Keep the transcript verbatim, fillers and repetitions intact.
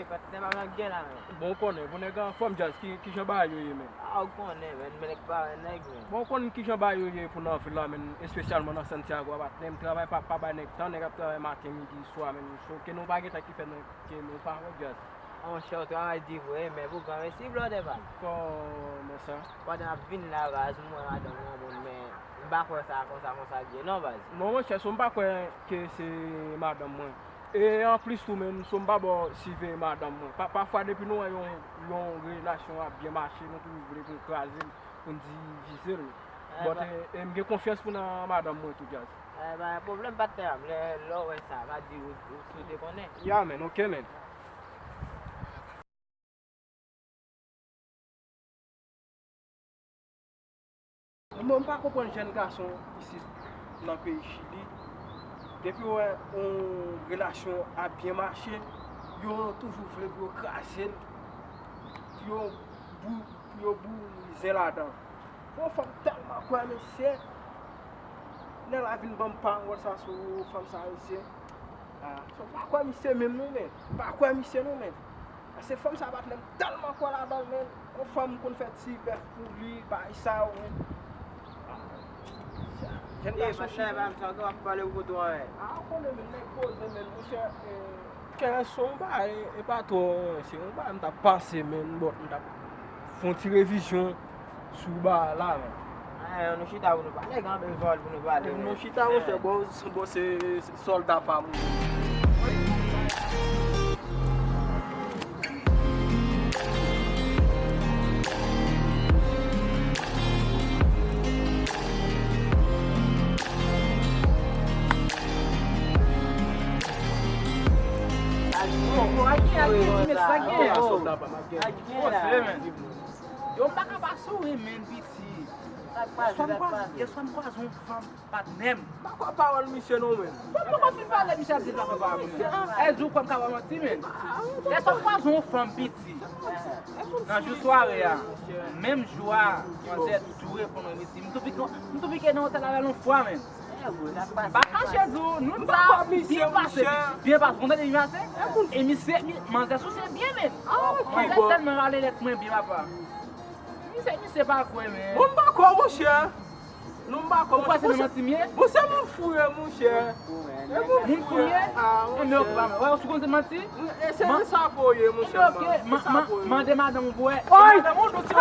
Patnè pa nan gen la, men. Bon, ou konnen, pou nèg anfòm, Jazz, ki, ki jan bagay yo ye, men? A, ou konnen, men, men nèg pa wè nèg, men. Bon, ou konn ki jan bagay yo ye pou nan vil la, men, espesyalman nan Santiago a, patnè, m travay pa, pa bay nèg tan, nèg ap travay maten, midi, swa, men, so, ke nou pa gen tan ki fè nou, ke nou pa wè, Jazz. Monchè, ou travay di vre, men pou granmesi blòdè pa. Kòman sa? Pandan ap vin la, baz, m wè madanm nan moun, men m pa kwè sa konsa, konsa l ye, non, baz. Non, monchè, so m pa kwè ke se madanm mwen. E anplis tou, menm, so m pa bò siveye madanm mwen. Pa, pafwa, depi nou wè yon, yon relasyon ap byen mache, nou toujou vle pou n kraze l, pou n divize l. But, e, e m gen konfyans pou nan madanm mwen tou, Jazz. E, pa gen pwoblèm, patnè m. Lè, lè w wè sa, pa di ou, ou swete konnen. Ya, men, ok, men. Mwen, m pa konprann jèn gason isit nan peyi Chili. Depi yo wè yon relasyon ap byen mache, yo toujou vle pou yo kraze l, pou yo bou-, pou yo brize l ladan. Yon fanm tèlman kwè misye, lè l a vin ban m pawòl sa sou fanm sa, misye. Ah, so, m pa kwè misye menm non, men. M pa kwè misye non, men. Paske fanm sa patnè m tèlman kwè ladan l, men. Yon fanm konn fè ti bèf pou li, bay sa yo, men. Ah, jèn gason Chili. Patnè, pa m sa w ap pale pou kote w an, men. Ah, ou konnen, men, nèg poze, men, monchè, eh, Kè son bagay, e pa twò, se yon bagay m t ap panse, men, but m t ap fè yon ti revizyon sou bagay la, men. Eh, nou chita pou nou pale, gen anpil pawòl pou nou pale, men. Nou chita, monchè, bon, bon, se, se sòlda pa m. Yo, m pa ka pa souri, men, piti. Yèswa m kwaze, yèswa m kwaze yon fanm, patnè m. M pa kwè pawòl misye non, men. Mwen poko fin pale, misye ap di l pa kwè pawòl misye. Èske ou kwè m ka ba w manti, men? Yèswa m kwaze yon fanm, piti. Nan jou sware a, menm jou a, manzè tou reponn mwen, piti. M tou pike, m tou pike nan otèl avè l yon fwa, men. M pa kache di w, nou sa byen pase, byen pase. Ou konn tande byen pase? E misye, mi-, manzè souse byen, men. Manzè tèlman rale lèt mwen byen, papa. Misye, misye pa kwè, men. Bon, m pa kwè, monchè. Non, m pa kwè, monchè. Ou kwè se nan manti m ye? Bon, se moun fou ye, monchè. Moun fou ye? Ah, monchè. Wè, ou konn se manti? E se sa pou ye, monchè. Mande madanm ou pou wè. Madanm ou dous,